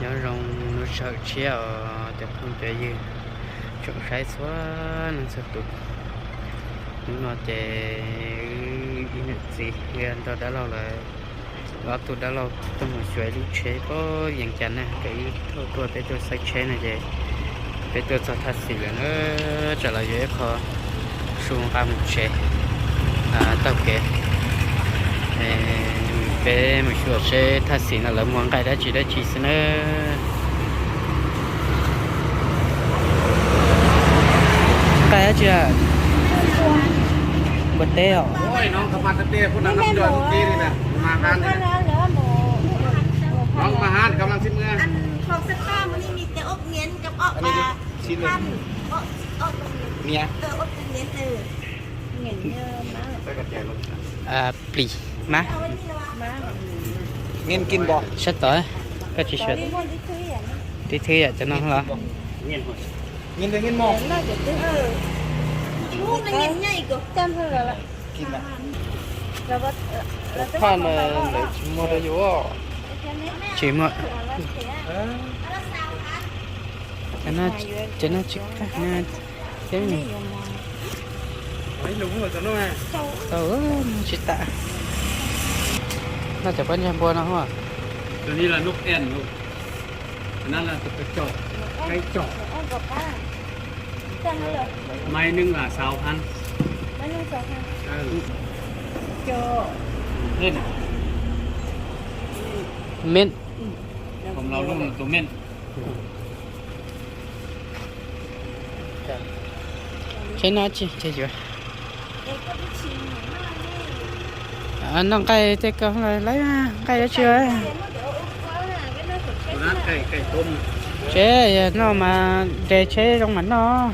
Nyob zoo lub sij hawm tshiab os cov phooj cov ywg, tsoom saib txhua leej txhua tus. Hnub no ces wb ib niam txiv nrog dab laug lawv, ob tug dab laug tuaj mus xyuas ib lub tsheb puag Vias Cas na, ces wb thauj tuaj peb tuaj saib tsheb no ces peb tuaj txog Thaj Xis lawm na, tsam los yuav ib qho su nqa mus tsev taug kev. Peb mus xyuas seb Thaj Xis no lawv muag nqaij dab tsi dab tsi xwb na. Nqaij dab tsi? Npua teb os. Plis mas. Sab tod, koj tsis xyuas. Tib thwb yam cov no los? Phaj mas lawv tsis muag rau yus. Tsis muag. Cov no tsis qab na. Tau, tsis tas. No cov pob ntseg npua no. Meej. Tsheb no tsis, tsheb yuav noj nqaij tej ko, lawv nqaij dab tsi? Tsheb noj mas nres tsheb zoo mas noj.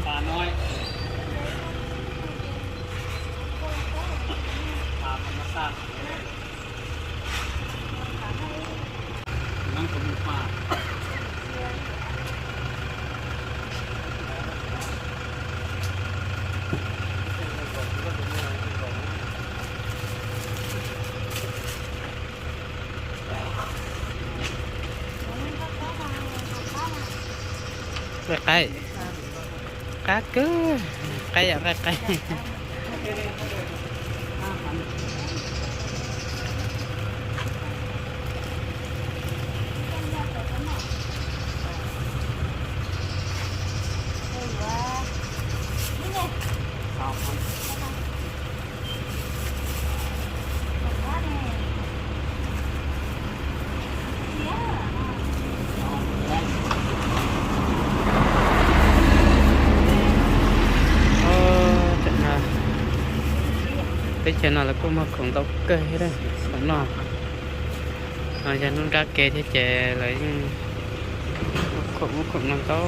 Qaib, qab kawg, qaib yam qaib qaib. Teb chaws no lawv kuj muag khoom ntau kawg thiab, khoom noj. No yog hnub nrab ke thiab ces lawv yeej muag khoom, muag khoom no ntau,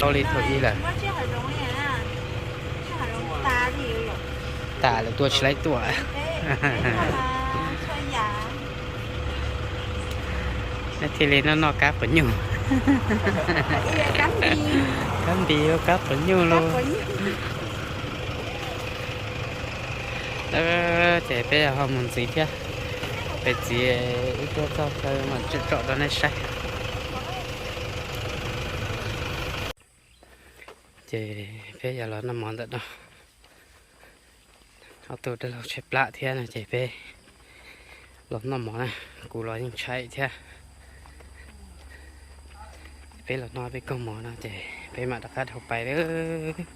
tau li thaum ub lawm. Tas lawm tua tsis laib tuaj. Neb thiaj li noj noj kab quav nyuj. Kab npis, kab quav nyuj lauj. Ces peb ho mus ntxiv thiab. Peb txiv ib pliag txog chaw mam tsom rau nej saib. Ces peb yog los noj mov ntawm no. Ob tug dab laug tshaib plab thiab no ces peb los noj mov na, kuv los yeej tshaib thiab. Peb los noj peb koog mov no ces peb mam rov qab dhau pais lawm.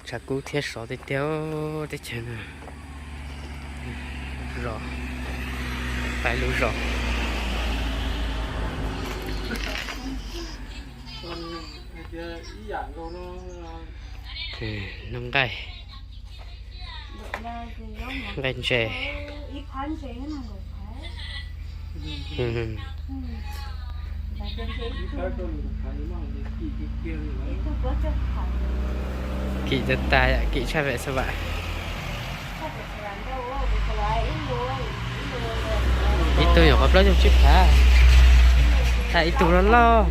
Tshav kub thiab sov tiag tiag teb chaws no. Zos, pais lub zos. Noj nqaij, nqaij ntses. Kim tas tas, kim tshaj vem xav vam. Ib tug nyuam qhuav plaub caug tsib phav, tag ib tug loj loj.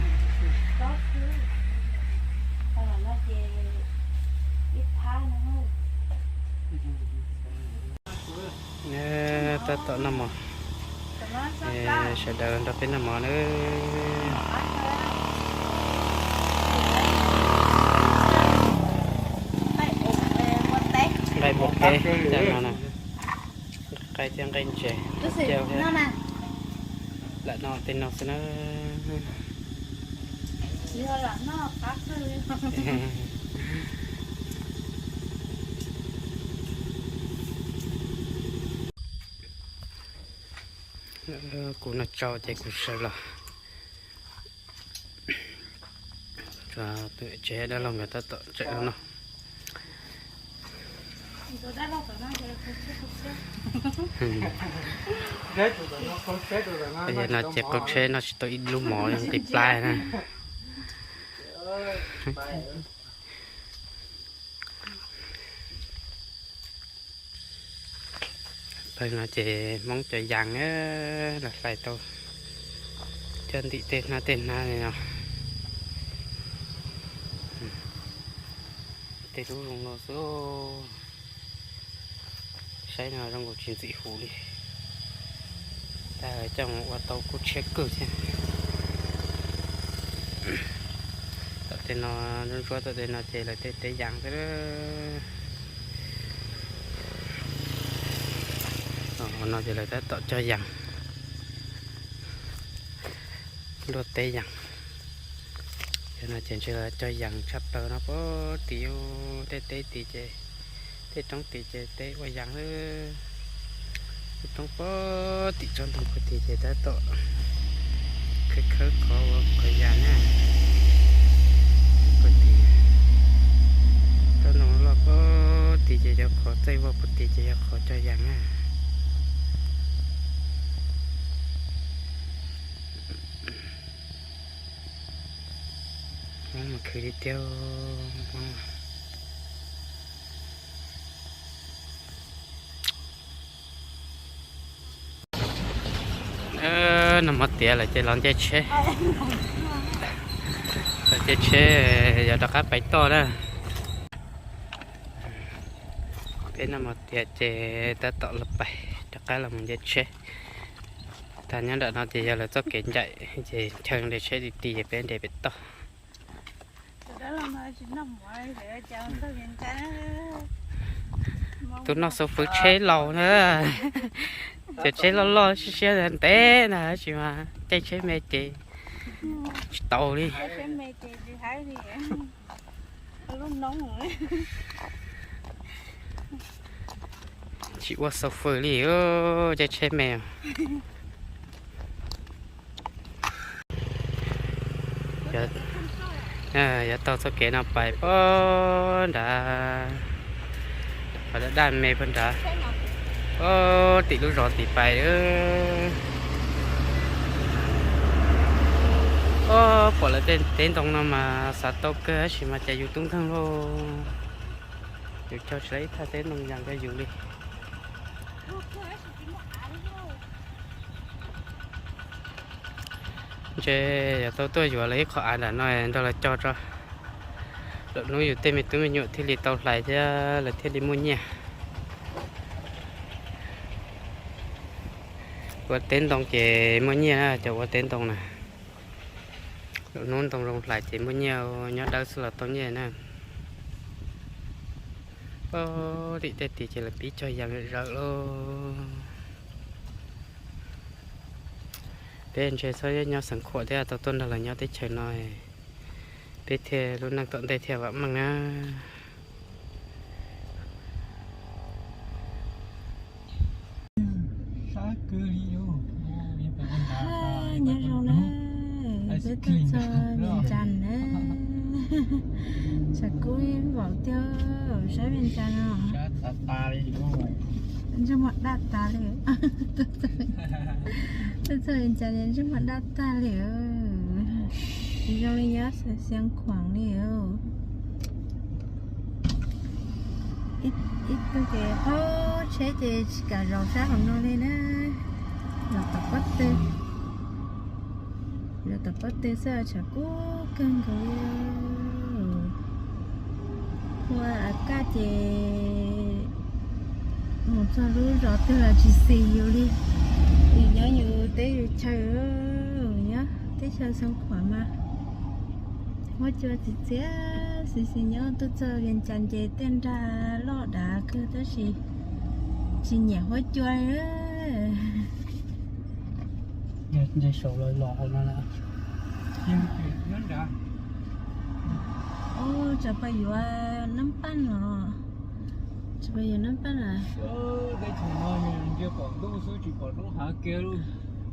Tab tom noj mov, sawv daws nrog peb noj mov nawb. Nqaij ua teb no na, nqaij thiab nqaij ntses, lam noj tej no xwb na. Kuv noj tsau ces kuv sawv los. Tsev dab laug nkawd tab tom tseem no. No ces qaug tsheb noj tsis tau ib lub mov, nqis plab na. Pawg no ces Hmoob cov yas na, los hlais tau cov ntim tej hnab tej hnab li no. Tej lub zoo no xwb. Saib no zoo nkaus tsis ntxim huv li. Tab coj mus ua tau kuj tshiab kawg thiab. Tom tej no, ntsuab tom tej no ces lawv tej teb yas xwb. No ces lawv tab tom cog yas, luaj teb yas. Cov no ces ntshe cog yas tshaj plaws no, pab tim tej teb tid ces, tej roob tid ces teb ua yas xwb. Tej roob pab tim tsob ntoo pag tid ces tab tom khawb khawb qhov ua qhov yas na. Pag tid, tsob ntoo loj pab tid ces yog qhov txaij vog, pag tid ces yog qhov cog yas na. Hmoob mas khwv li tiag. Noj mov tiav lawm ces los nce tsheb. Los nce tsheb, yuav rov qab pais toj na. Peb noj mov tiav ces tab tom los pais, rov qab los mus nce tsheb. Tag nyob nram no ces yog lawv txoj kev ncaim, ces chaw nres tsheb ti ti ces peb nres pem toj. Tus no xus fwv tsheb laus na, cov tsheb loj loj siab siab ntev na, tab sis mas caij tsheb me ces tsis tau li. Tsis ua xus fwv li, caij tsheb me. Yuav taug txoj kev no pais pab nrad, qhov daj daj me pab nrad, pab tim lub zos tim pais. Pom lawv tej teb ntoo no mas xav tau kawg, tab sis mas cas yus tub nkeeg lauj, yus cog tsis tau ib thaj teb ntoo yas nkaus yus li. Ntshe yuav tau tuaj yuav lawv ib qho av nram no nrog lawv cog tso, lwm hnub yus tej me tub me nyuam thiaj li tau hlais thiab lawv thiaj li muaj nyiaj. Ua teb ntoo ces muaj nyiaj na, cov ua teb ntoo na. Lwm hnub ntoo zoo hlais ces muaj nyiaj, nyob dawb xwb los tau nyiaj na. Pab tim tej tid ces lawv pib cog yas zawm lauj. Peb ntshe txhob nyob xeev khuam thiab tau tuaj nrog lawv nyob teb chaws no, peb thiaj lub neej tom ntej thiaj vam meej na. Nyob zoo na, peb tuaj txog Vias Cas na. Tshav kub vau tiag, saib Vias Cas no. Ntsej muag daj tas li. Tuaj txog Vias Cas ntsej muag daj tag li. Tsis zoo li nyob Xeev Khuam li. Ib tug ces qaug tsheb ces tsis kam zaum sab hauv no li na. Zaum tom pob tw, zaum tom pob tw xwb, tshav kub kawg nkaus li. Ua kaj ces Mus txog lub zos twg los tsis xis yus li. Yus nyob yus teb yus chaw, nyob teb chaws Xeev Khuam mas huab cua txias txias xis xis, nyob tuaj txog Vias Cas ces tej nrag loj dav kawg tab sis tsis nyiam huab cua. Ntshe saum los los hauv no lawm. Ub, tsam pais yuav nab paj los, tsam pais yuav nab paj los.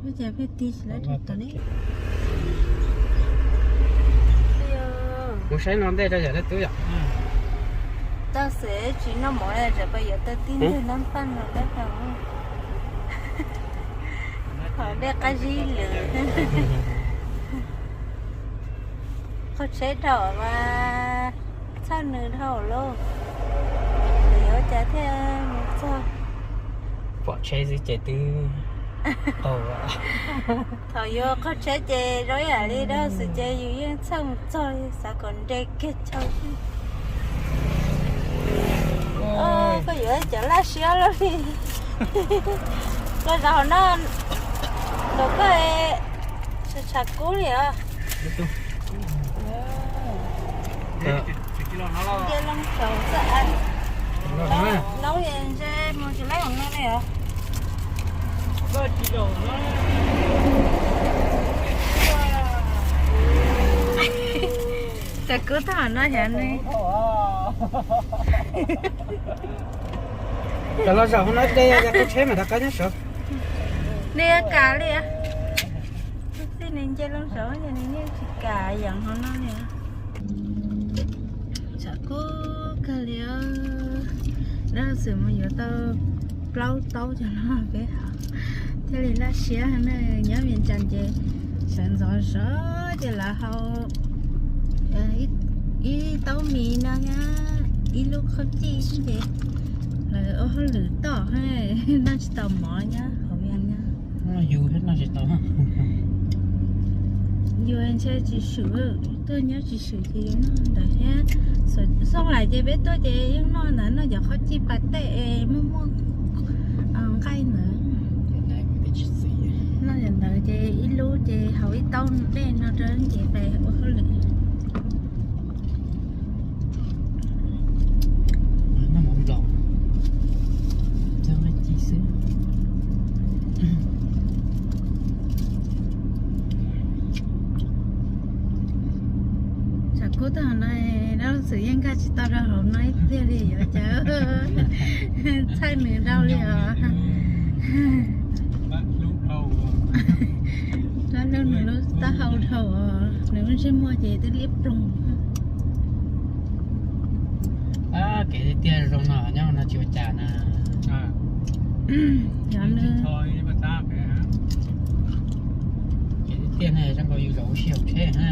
Ua cas pheej tig tsis lawv rau tom ne. Kuv saib no ntej rau yam dab tub yom. Tau xwm tsis noj mov li, tsam pais yuav tau tib ntwg nab paj no dab tau. Hov dej qab zib lawm. Qaug tsheb dhau mas txhawj nws dhau lauj. Nws yuav ua cas thiaj mus txog. Pom tsheb xwb ces twb qaug. Thaum yuav qaug tsheb ces zoo ib yam li dhau xwm ces yus yeej txhawj mus txog li, xav kom nres kiag chaw xwb. Koj yuav cov laj siab loj li. Koj zaum no nraum koj tshav kub li os. Nce loo saud xwb. Noob ntshe mus tsis laib hauv no li os. Tshav kub tag hauv no xyov ne. Cov los zaum hauv no de, yog qaug tsheb mas rov qab nyob saud. Nws yuav kam li. Txij nws nce loo saud ces nws yeej tsis kam yeem hauv no li. Tshav kub kawg li. Dab xwm mus yuav tau plaub taub cov no peb hauv thiaj li laj siab na. Nyob Vias Cas ces sawv ntxov sov ces lawv hau ib taub mis no thiab ib lub qhaub cij xwb ces lawv ua hauj lwm tom, noj tsis tau mov nyob hauv Vias Cas. Yus thiab noj tsis tau. Yus ntshe tsis swm, tuaj nyob tsis swm ces yus noj ntawd thiab. Xoom lawm ces peb tuaj ces yeej noj ntawd, noj cov qhaub cij pas tej es muaj muaj nqaij ntawd. Noj cov ntawd ces ib lub ces haus ib taub dej no rau ces pais ua hauj lwm. Noj mov nplaum, txog nqaij ci xwb. Tshav kub tag no, dab xwm yeej nkag tsis tau rau hauv no ib pliag li, yuav cas txhawj nws dhau li os. Rab hlub nws lub taub hau dhau, nws lub ntsej muag ces twb liab ploog. Kev tiag zoo no nyob no tsis ua cas na. Kev tiag tiag ne zoo nkaus yus zaum ua si hauv tsheb na.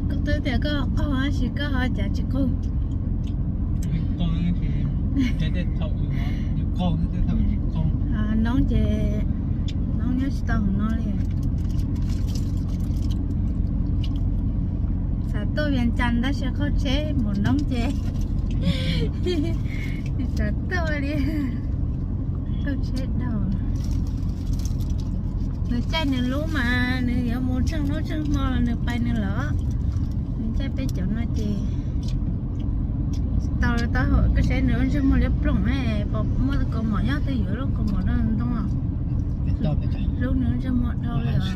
Koj twb tias koj qaug tab sis koj ho cas tsis qaug. Noob ces, noob nyob tsis tau hauv no li. Xav tuaj Vias Cas tab sis qaug tsheb mus noob ces tsis xav tuaj li. Qaug tsheb dhau. Nws caij nws lub mas nws yuav mus tsheej hnub tsheej hmo los nws pais nws los. Nws caij peb cov no ces tau, tau koj saib nws lub ntsej muag liab ploog, pom muaj kaus mom nyob twb yuav lub kaus mom rau ntoo. Hlub nws lub ntsej muag dhau li os.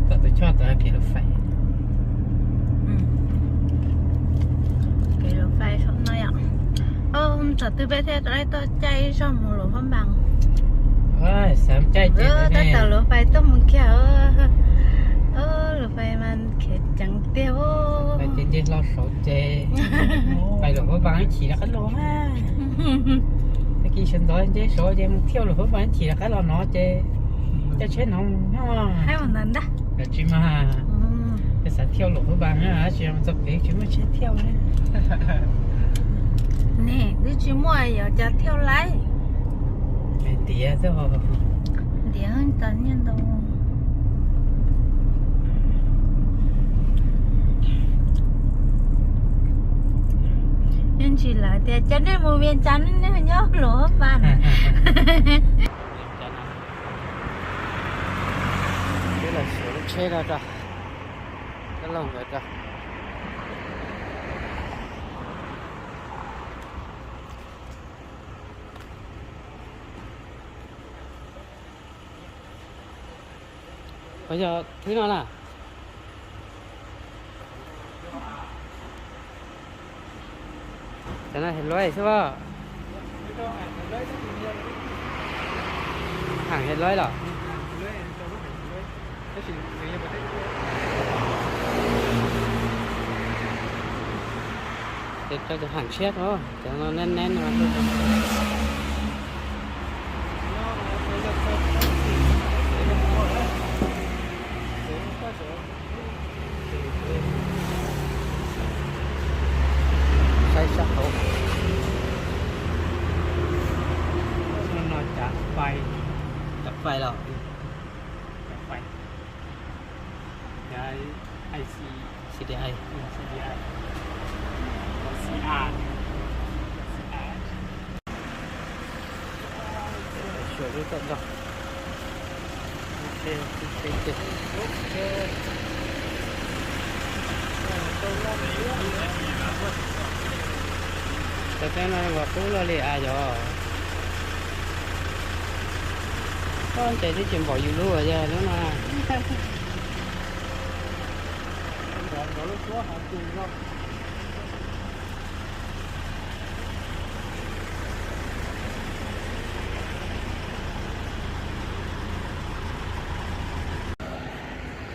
Tom tus choj tod kev lus fais. Kev lus fais saum no yom. Thaum twg peb thiaj tau caij zog mus Luas Phab Npas. Xav caij ces tab tom lus fais tuaj mus kiag. Lus fais mas khiav ceev tiag. Fais ces nce hlo saud ces pais Luas Phab Npas ib chim rov qab los. Tag kis sawv ntxov nce saud ces mus thiaj Luas Phab Npas ib chim rov qab los no ces caij tsheb no mus. Tsis mas, xav thiaj Luas Phab Npas na, tsis txog kev tsis muaj tsheb thiaj. Ne twb tsis muaj yuav cas thiaj laib. Ntiav xwb. Ntiav tas nyiaj ntau. Tsis lawv tias cov nej mus Vias Cas nej nyob Luam Phab Npas. Peb los xyuas lub tsheb no rau, cov laug nkawd rau. Ua yog thwb no na. Cov no Hiav Luaib xwb os. Hàng Hiav Luaib los. Ces rau cov hàng siab os, cov no neb neb no. Saib sab hauv. No cav fais. Cav fais los? Cav fais. Cav I C, C D I, C D I, C R. Xyuas lub tom no. Cov teb no los qub luaj li as yog. Koj ntes twb tsis npaum yus lub yog lub no.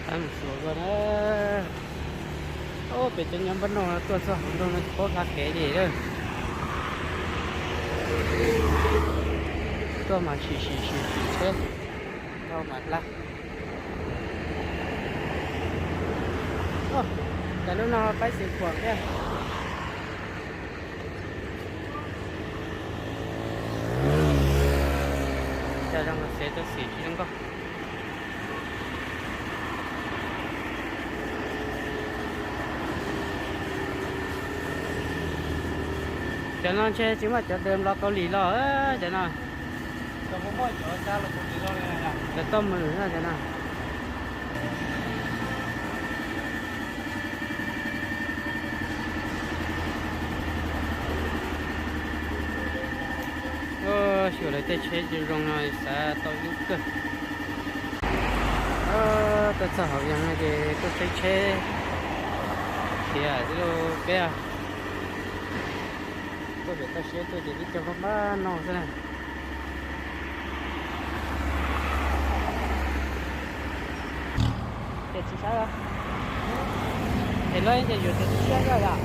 Peb mus xyuas koj na. Ob, pem cov nyob npab no tuaj txog hauv nroog no tsis paub hla kev li lawm. Tuaj mas sim sim sim sim tsheb, dhau mas hla. Ob, cas lub no qaib xeev khuam thiab. Cas zoo xev tau xim tsis zoo nkauj. Cov no ntshe tsis muaj cov dawm los Kaus Lim los cov no. Cov toj mws no cov no. Xyuas lawv tej tsheb zoo zoo no xav tau ib kawg. Tuaj txog hauv Vias no ces tuaj saib tsheb khiav xwb lauj peb. Tuaj pem toj siab tuaj ces tib co npab npab no xwb na. Ces tsis saib, es lawv ces yuav tsis saib yom.